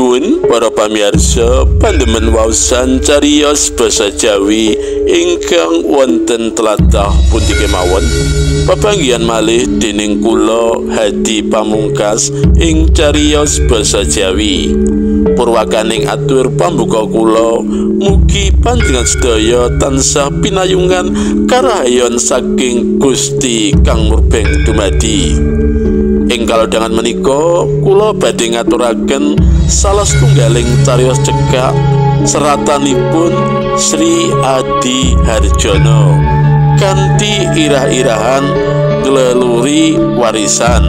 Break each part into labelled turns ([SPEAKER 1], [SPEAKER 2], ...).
[SPEAKER 1] Nuwun para pamirsa pandemen waosan cariyos basa Jawi ingkang wonten tlatah pundi kemawon. Pepanggihan malih dening kula Hadi Pamungkas ing cariyos basa Jawi. Purwakaning atur pambuka kula mugi panjenengan sedaya tansah pinayungan karahayon saking Gusti Kang Murbeng Dumadi. Ing kalodhangan menika kula badhe ngaturaken salah setunggaling cariyos cekak seratanipun Sri Adi Harjono kanthi irah-irahan ngleluri warisan.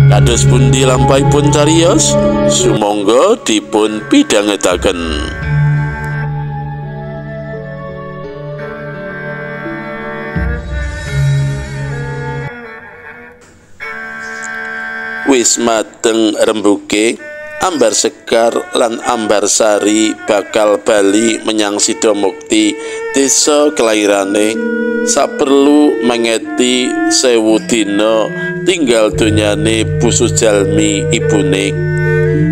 [SPEAKER 1] Kados pundi lampahipun cariyos? Sumangga dipun pidhangetaken. Wis mateng rembuke, Ambar Sekar lan Ambar Sari bakal bali menyang Sidomukti, desa kelairane. Saperlu mengeti 1000 dina tinggal donyane Bu Sujalmi ibune.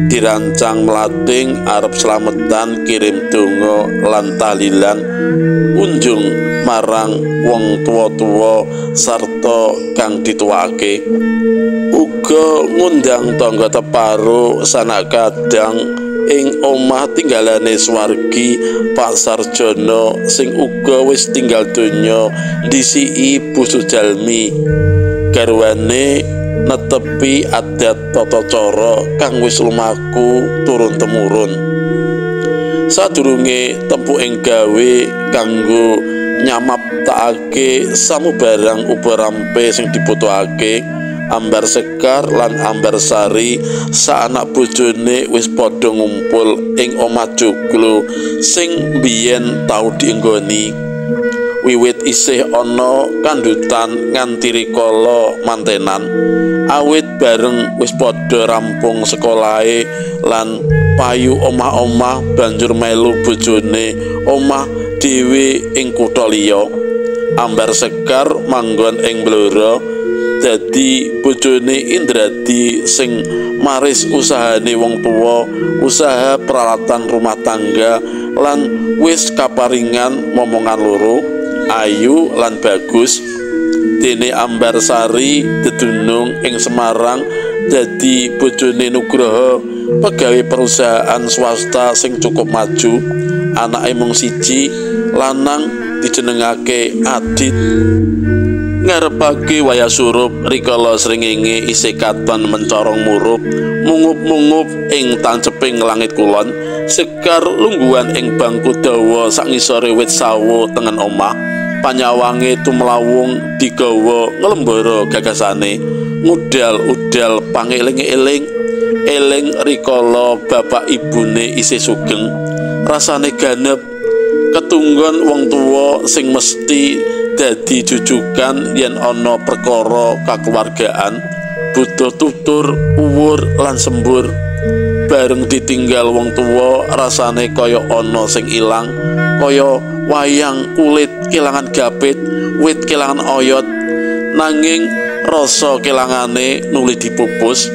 [SPEAKER 1] Dirancang mlating arep slametan kirim donga lan tahlilan unjung marang wong tuwa-tuwa sarta kang dituwake. Uga ngundang tangga teparo sanak kadang ing omah tinggalane swargi Pak Sarjono sing uga wis tinggal donya ndisiki Bu Sujalmi. Garwane netepi adat tata cara kang wis lumaku turun temurun. Sadurunge tempuking gawe kanggo nyamaptakake samubarang uba rampe sing dibutuhake, Ambar Sekar lan Ambar Sari saanak bojone wis padha ngumpul ing omah joglo sing biyen tau dienggoni. Wiwit isih ana kandhutan nganti rikala mantenan, awit bareng wis padha rampung sekolahe lan payu omah-omah banjur melu bojone omah dhewe ing kutha liya. Ambar Sekar manggon ing Blora, dadi bojone Indradi sing maris usahane wong tuwa, usaha peralatan rumah tangga lan wis kaparingan momongan loro, ayu lan bagus. Dene Ambar Sari dedunung ing Semarang, dadi bojone Nugroho, pegawe perusahaan swasta sing cukup maju. Anake mung siji, lanang, dijenengake Adit. Ngarepake wayah surup rikala srengenge isih katon mencorong murup, mungup-mungup ing tanceping langit kulon. Sekar lungguhan ing bangku dawa sangisore wit sawo tengen omah. Panyawange tumlawung digawa nglembara gagasane, ngudal-udal pangeling-eling eling rikala bapak ibune isih sugeng. Rasane ganep ketunggon wong tuwa sing mesti dadi jujukan yen ana perkara kakeluargaan, butuh tutur, uwur lan sembur. Bareng ditinggal wong tuwa rasane kaya ana sing ilang, kaya wayang kulit kelangan gapit, wit kelangan oyot. Nanging rasa kelangane nuli dipupus.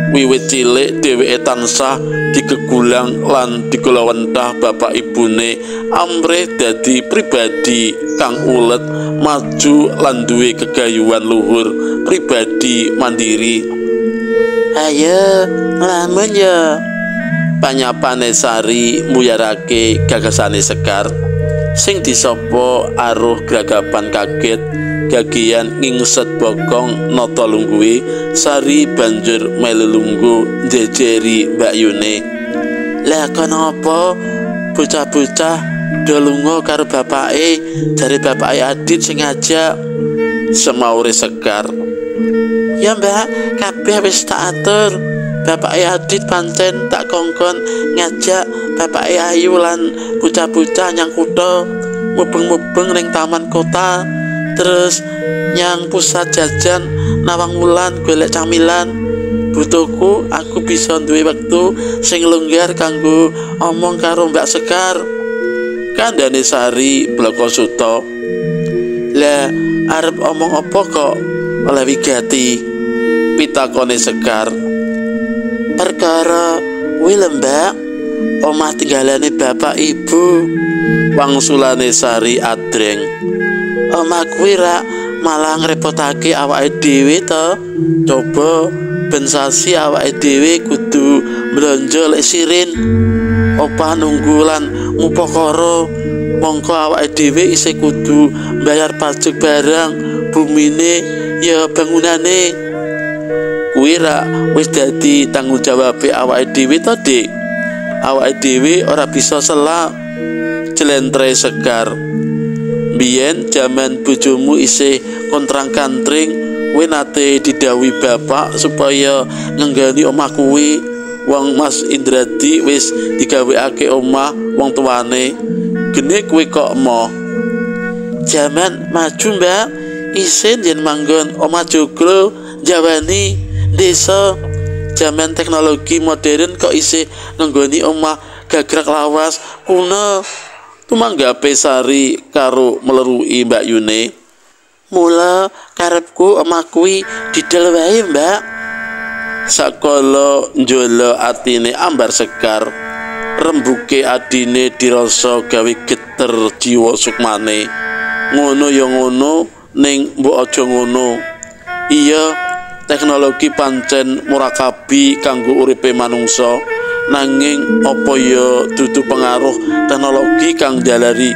[SPEAKER 1] Wiwit cilik dheweke tansah digegulang lan digulawentah bapak ibune amrih dadi pribadi kang ulet, maju lan duwe kegayuhan luhur, pribadi mandiri. Ayo nglamun ya, panyapane Sari muyarake gagasane Sekar sing disapa aruh gragapan kaget. Gagian ngingset bokong nata lungguhe, Sari banjur melu lungguh njejeri mbakyune. Lah kono apa bocah-bocah do lunga karo bapake, jare bapake Adit sing ngajak, semaure Sekar. Ya mbak, kabeh wis tak atur. Bapake Adit pancen tak kongkon ngajak bapake Ayu lan bocah-bocah nyang kutha, mubeng-mubeng ning taman kota, terus nyang pusat jajan Nawang Wulan golek camilan. Butuhku aku bisa duwe wektu sing longgar kanggo omong karo Mbak Sekar. Kandhane Sari blaka suta. Lah arep omong apa kok oleh wigati? Pitakone Sekar. Perkara Kuwi lho Mbak, omah tinggalane bapak ibu. Wangsulane Sari adreng. Omah kuwi rak malah ngrepotake awake dhewe to. Coba ben sasi awake dhewe kudu mblonjo lek sirin. Opah nunggu lan ngupakara, mongko awake dhewe isih kudu mbayar pajak barang bumine ya bangunane. Kuwi rak wis dadi tanggung jawabe awake dhewe to, Dik. Awake dhewe ora bisa selak. Jlentre Sekar. Biyen jaman bojomu isih kontrang-kantring, kowe nate didhawuhi bapak supaya ngenggani omah kuwi. Wong Mas Indradi wis digawekake omah wong tuane. Gene kowe kok emoh. Jaman maju Mbak, isin yen manggon omah joglo jawani desa. Jaman teknologi modern kok isih ngenggoni omah gagrak lawas kuno. Tumanggape Sari karo mlerui Mbak Yune. Mula karepku omah kuwi didol wae Mbak. Sakala njolo atine Ambar Sekar, rembuke adine dirasa gawe geter jiwa sukmane. Ngono ya ngono, ning mbok aja ngono. Iya, teknologi pancen murakabi kanggo uripe manungsa. Nanging apa ya dudu pengaruh teknologi kang jalari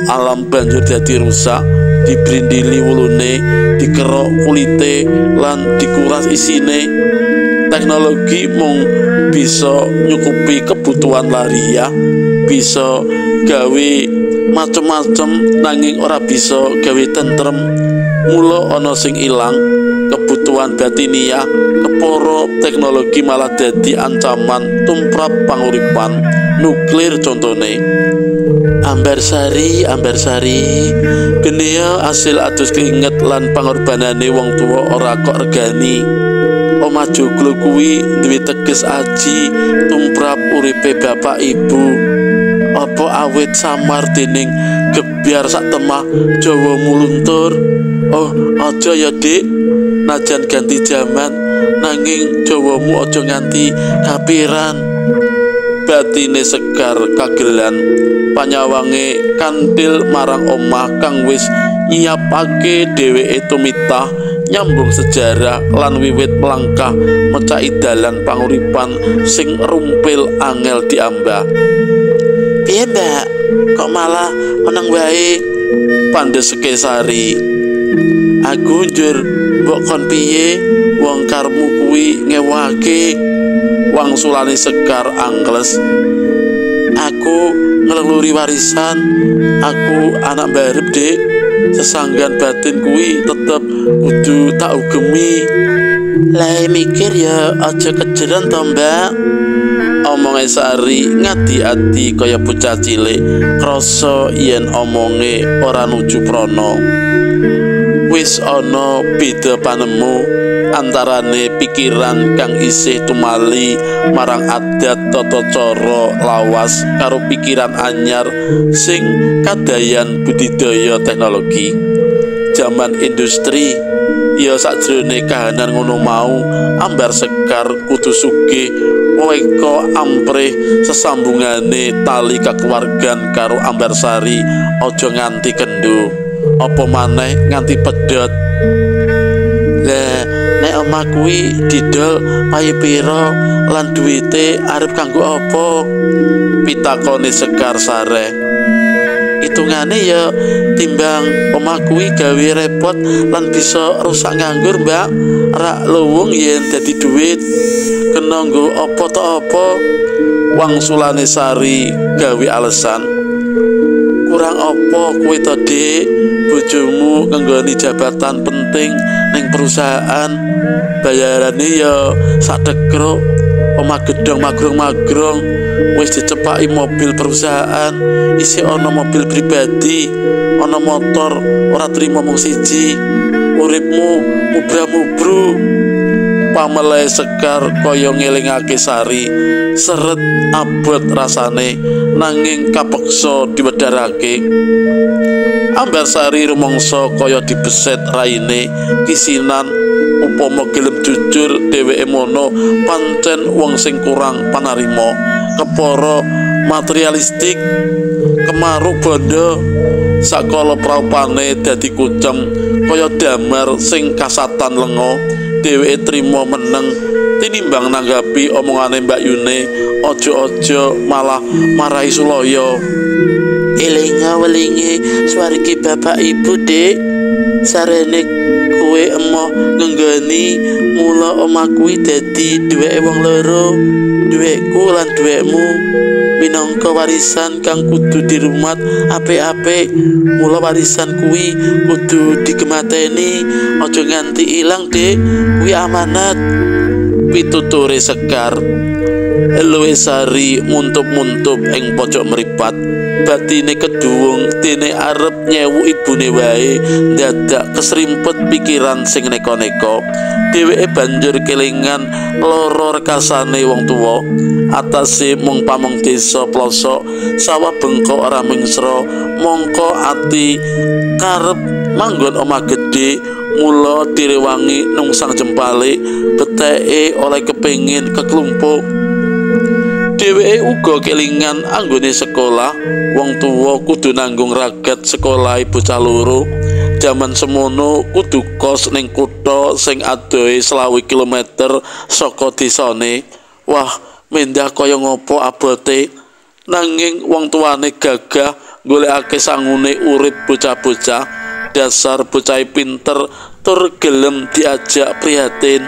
[SPEAKER 1] alam banjur dadi rusak, dibrindili wulune, dikerok kulite lan dikuras isine. Teknologi mung bisa nyukupi kebutuhan lariah, bisa gawe macem-macem, nanging ora bisa gawe tentrem. Mula ana sing ilang kebutuhan batiniah, keporo teknologi malah dadi ancaman tumrap panguripan nuklir contone. Ambarsari, Ambarsari, genea asil adus keringet lan pangorbanane wong tuwa ora kok regani. Omah joglo kuwi duwe teges aji tumrap uripe bapak ibu. Apa awit samar dening gebyar sak temah Jawa muluntur? Oh, aja ya Dik, najan ganti jaman nanging Jawamu aja nganti kapiran. Batine Sekar kagelan, panyawange kantil marang omah kang wis nyiapake dheweke tumitah nyambung sejarah lan wiwit melangkah mecaki dalan panguripan sing rumpil angel diambah. Piye Mbak, kok malah meneng wae? Pandeseke Sari. Aku njur mbok kon piye, wong karepmu kuwi ngewake. Wangsulane Sekar angkles. Aku ngleluri warisan, aku anak barep Dik. Sesanggan batin kuwi tetep kudu tak ugemi. Lah mikir ya aja kejeron to Mbak. Omonge Sari ngadi-adi kaya bocah cilik, krasa yen omonge ora nuju prana. Wis ana beda panemu antarane pikiran kang isih tumali marang adat tata cara lawas karo pikiran anyar sing kadayan budidaya teknologi. Jaman industri ya sakjroning kahanan ngono mau, Ambar Sekar kudu sugih weka amprih sesambungane tali kakeluargan karo Ambarsari aja nganti kendho, apa maneh nganti pedhot. Lah nek omah kuwi didol payu pira lan duwite arep kanggo apa? Pitakone Sekar Sare. Hitungane ya timbang omah kuwi gawe repot lan bisa rusak nganggur Mbak, rak luwung yen dadi duit kena nggo apa ta apa. Wangsulane Sari gawe alasan. Kurang apa kowe to Dik, bojomu ngenggoni jabatan penting ning perusahaan, bayarane ya sak dekruk, omah gedhong magrong-magrong, wis dicepaki mobil perusahaan, isih ana mobil pribadi, ana motor ora trimo mung siji, uripmu mubra-mubru. Pamele Sekar kaya ngelingake Sari, seret abot rasane nanging kapeksa diwedharake. Ambarsari rumangsa kaya dibeset raine kisinan, upama gelem jujur Dheweke mono pancen wong sing kurang panarima, kepara materialistik, kemaruk bondo. Sakala praupane dadi kucem kaya damar sing kasatan lenga. Dheweke trima meneng tinimbang nanggapi omongane Mbak Yune, aja-aja malah marahi sulaya.
[SPEAKER 2] Elinga welinge swargi bapak ibu, Dik. Sarene kowe emoh ngenggoni, mula omah kuwi dadi duweke wong loro, duwekku lan duwekmu. Minangka warisan kang kudu dirumat apik-apik, mula warisan kuwi kudu digemateni, aja nganti ilang, Dik. Kuwi amanat.
[SPEAKER 1] Pituture Sekar. Luwe Sari muntup-muntup ing pojok mripat. Batine keduwung dene arep nyewu ibune wae, dadak kesrimpet pikiran sing neka-neka. Dheweke banjur kelingan loro rekasane wong tuwa. Atase mung pamong desa plosok, sawah bengkok ora mingsra, mongko ati karep manggon omah gedhe, mula direwangi nungsang jempale, beteke oleh kepengin keklumpuk. Dheweke uga kelingan anggone sekolah, wong tuwa kudu nanggung ragat sekolahe bocah loro. Jaman semono kudu kos ning kutha sing adohe 20 kilometer saka desane. Wah, mendah kaya ngopo abote. Nanging wong tuane gagah golekake sangune urip bocah-bocah. Dasar bocah pinter tur gelem diajak prihatin.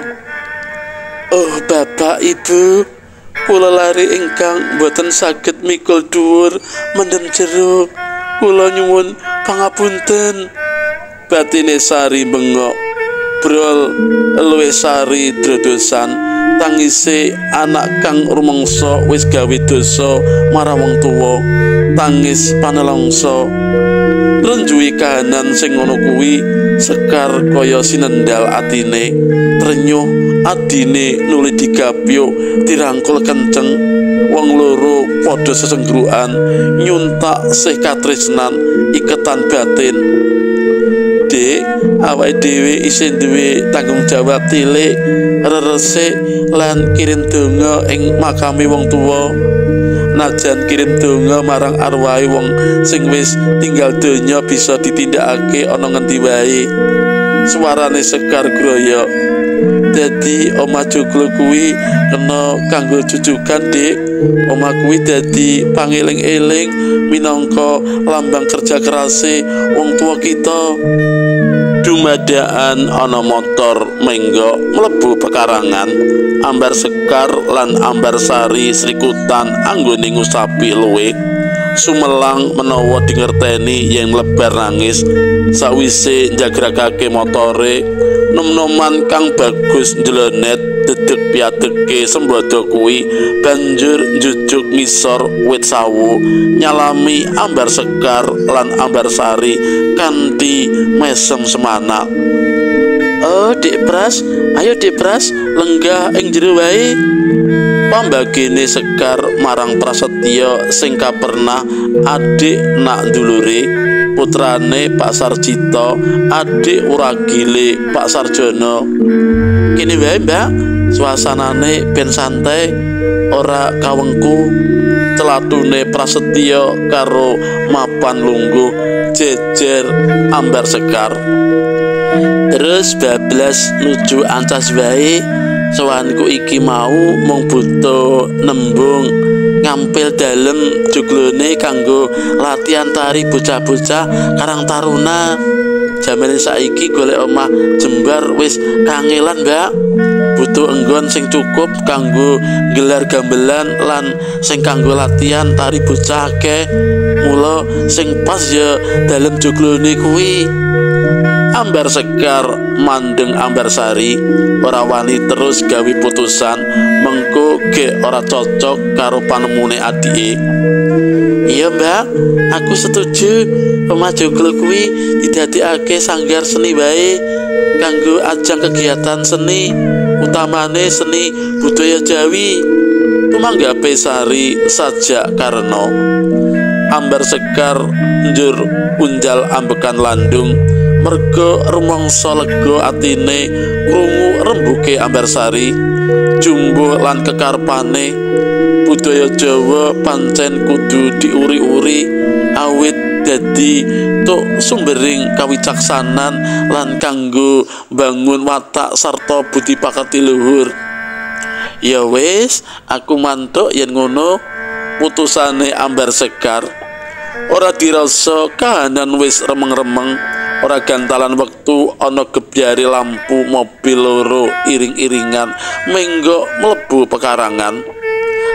[SPEAKER 2] Oh, bapak ibu, kula lari ingkang boten saged mikul dhuwur mendem jero. Kula nyuwun pangapunten.
[SPEAKER 1] Batine Sari bengok. Brol luwe Sari drodosan. Tangise anak kang rumangsa wis gawe dosa marang wong tuwa. Tangis panelongso. Renjuwi kahanan sing ngono kuwi, Sekar kaya sinendal atine. Trenyuh adine nuli digapyuk, dirangkul kenceng. Wong loro padha sesengguruan, nyuntak sih katresnan iketan batin. Dik, awake dhewe isih duwe tanggung jawab tilik, reresik lan kirim donga ing makame wong tuwa. Najan kirim donga marang arwahe wong sing wis tinggal donya bisa ditindakake ana ngendi wae. Suarane Sekar groyok. Dadi omah joglo kuwi kena kanggo jujukan, Dik. Omah kuwi dadi pangeling-eling minangka lambang kerja kerase wong tuwa kita. Dumadaan ana motor menggok mlebu pekarangan. Ambar Sekar lan Ambar Sari srikutan anggone ngusapi luwe. Sumelang menawa dingerteni yen mlebar nangis. Sawise njagrakake motore, nom-noman kang bagus njlenet dedeg piadege sembada kuwi banjur njujuk ngisor wit sawu, nyalami Ambar Sekar lan Ambar Sari kanthi mesem semanak.
[SPEAKER 2] Oh, Dik Pras, ayo Dik Pras, lenggah ing jero wae.
[SPEAKER 1] Pambagene Sekar marang Prasetya sing kapernah adik nak ndulure, putrane Pak Sarjito, adik wuragile Pak Sarjono.
[SPEAKER 2] Kene wae, Mbak, suasanane ben santai, ora kawengku.
[SPEAKER 1] Celatune Prasetya karo mapan lungguh jejer Ambar Sekar.
[SPEAKER 2] Terus bablas nuju ancas wae. Sowanku iki mau mung butuh nembung ngampil dalem juglone kanggo latihan tari bocah-bocah Karang Taruna. Jamane saiki golek omah jembar wis kangelan, Mbak. Butuh enggon sing cukup kanggo gelar gamelan lan sing kanggo latihan tari bocah akeh. Mula sing pas ya dalem juglone kuwi.
[SPEAKER 1] Ambar Sekar mandeng Ambar Sari ora wani terus gawe putusan, mengko ge ora cocok karo panemune adike.
[SPEAKER 2] Iya, Mbak, aku setuju. Omah joglo kuwi didadekake sanggar seni wae kanggo ajang kegiatan seni, utamane seni budaya Jawi.
[SPEAKER 1] Tumanggape Sari sajak karena Ambar Sekar njur unjal ambekan landung Merga rumangsa lega atine krungu rembuke Ambarsari, jumbuh lan kekarepane. Budaya Jawa pancen kudu diuri-uri awit dadi tuk sumbering kawicaksanan lan kanggo bangun watak sarta budi pakerti luhur. Ya wis, aku mantuk yen ngono, putusane Ambar Sekar. Ora dirasa kahanan wis remeng-remeng, ora gantalan wektu ana gebyare lampu mobil loro iring-iringan menggok mlebu pekarangan.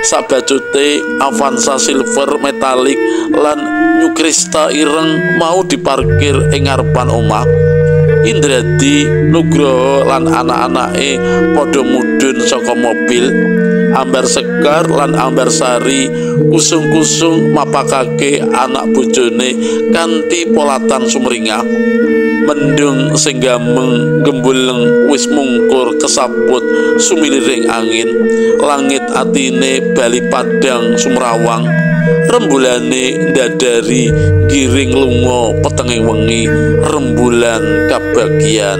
[SPEAKER 1] Sabacute Avanza silver metalik lan New Krista ireng mau diparkir ing ngarepan omah. Indradi, Nugroho lan anak-anake padha mudhun saka mobil. Ambar Sekar lan Ambarsari kusung-kusung mapakake anak bojone kanthi polatan sumringah. Mendung sing gameng gembuleng wis mungkur kesaput sumiliring angin. Langit atine bali padang sumrawang. Rembulane ndadari giring lunga petenging wengi, rembulan kabagian.